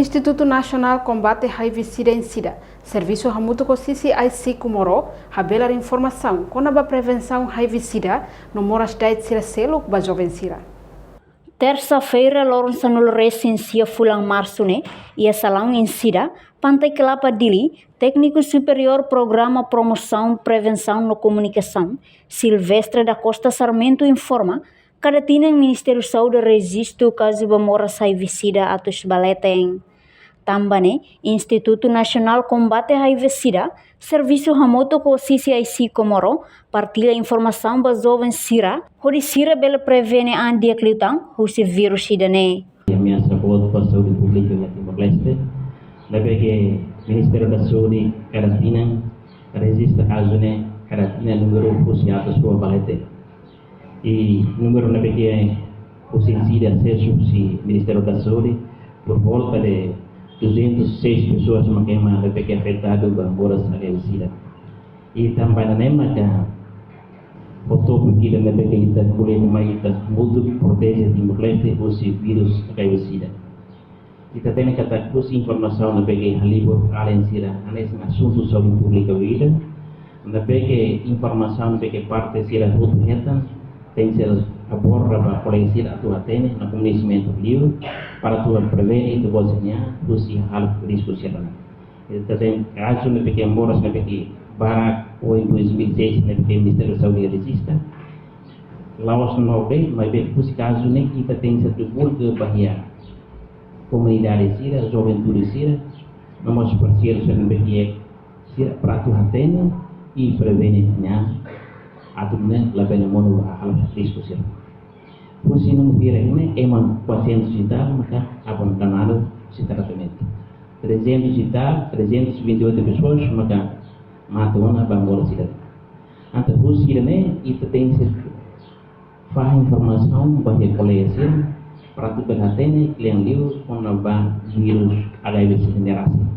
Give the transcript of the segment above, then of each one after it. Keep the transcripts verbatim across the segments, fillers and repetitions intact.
Institutu Nasionál Kombate HIV/SIDA, INCIDA, servisu hamutuk ho CCIC Comoro, habelar informasaun kona-ba prevensaun HIV/SIDA no moras dait sira seluk ba joven sira. Tersa-feira, loron sanulu resin sia fulan Marsu ne'e, iha salaun INCIDA, Pantai Kelapa, Dili, Tékniku Superiór Programa Promosaun, Prevensaun no Komunikasaun, Silvestre da Costa Sarmento, informa, kada tinan Ministériu Saúde rejistu kazu ba moras HIV/SIDA atus ba leten. Tanba ne'e, Institutu Nasionál Kombate HIV/SIDA, servisu hamutuk ho CCIC Comoro, partilla informasaun ba joven sira, hodi sira bele prevene an di'ak liután husi vírus ida-ne'e. Ameasa boot ba saúde públika iha Timor-Leste, ne'ebé ke Ministériu da Saúde kada tinan rejista kazu ne'e, kada tinan númeru husi atus rua ba leten. I númeru ne'ebé ke husi INCIDA asesu husi Ministériu da Saúde, por volta de duzentas e seis pessoas mak ema ne'ebé ke afetadu ba moras HIV/SIDA. I tanba ne'e maka ho tópiku ida ne'ebé ke ita ko'alia mai, ita hamutuk proteje Timor-Leste husi vírus HIV/SIDA. Ita hatene katak husi informasaun ne'ebé ke halibur alin sira hanesan asuntu saúde públika ida, ne'ebé ke informasaun ne'ebé ke parte sira hotu hetan, tenke ser aborda ba kolega sira atu hatene no koñesimentu liu, para atu prevene ita bosnya husi hal risku sira. Ita hatene kazu ne'ebé ke moras ne'ebé ke barak ohin dois mil e seis ne'ebé ke Ministériu Saúde rejista. La'ós no be, maibé husi kazu ne'e ita tenke ser divulga ba iha komunidade sira, juventude sira, no mós parseiru sira ne'ebé ke sira para atu hatene i prevene nian atu nune'e labele monu ba halo risku sira. Husi númeru hirak ne'e ema quatrocentos e tal maka abandonadu husi tratamentu. Trezentos e tal, trezentos e vinte e oito pessoas maka mate ona ba moras sira. Entaun husi ida-ne'e ita tenke ser fahe informasaun ba iha kolega sira para atu bele hatene kle'an liu kona-ba vírus HIV/SIDA ne'e rasik.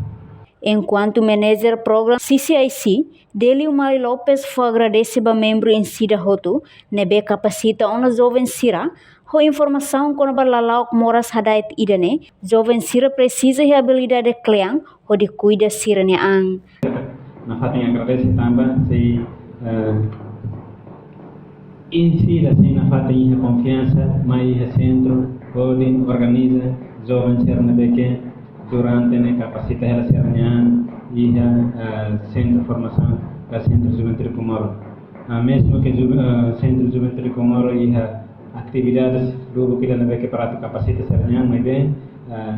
Enkuantu Manager Program CCIC, Delio Mali Lopes, fó agradese ba membru INCIDA hotu ne'ebé kapasita ona joven sira ho informasaun kona-ba lala'ok moras hada'et ida-ne'e, joven sira presiza iha abilidade kle'an hodi kuida sira-nia an. Nafatin agradese tanba sei, eh, INCIDA sei nafatin iha konfiansa mai iha sentru hodi organiza joven sira ne'ebé ke durante ne'e kapasita hela sira-nia an iha, eh, sentru formasaun ka Sentru Juventude Comoro. Ah, mezmu ke ju-, eh, Sentru Juventude Comoro iha atividades lubuk ida ne'ebé ke para atu kapasita sira-nia an, maibé, eh,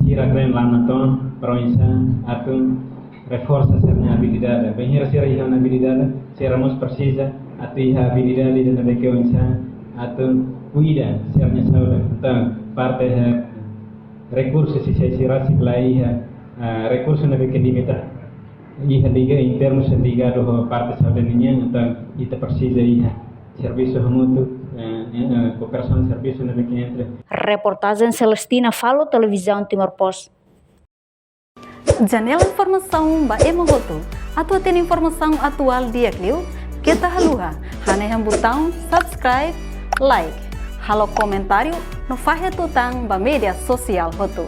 sira kle'an la natoon para oinsá atu reforsa sira-nia abilidade. Bainhira sira iha ona abilidade, sira mós presiza atu iha abilidade ida ne'ebé ke oinsá atu kuida sira-nia saúde. Entaun, parte, eh, rekursu sira, sira rasik la iha, eh, rekursu ne'ebé ke limitadu. Iha liga, em termos ligadu ho parte saúde nian, entaun ita presiza iha servisu hamutuk, eh, eh, eh, kooperasaun servisu ne'ebé ke entre. Reportajen Celestina Falo, Televizaun Timor Post. Janela informasaun ba ema hotu. Atu hatene informasaun atuál di'ak liu, keta haluha hanehan butaun subscribe, like, halo komentáriu no fahe tutan ba média sosiál hotu.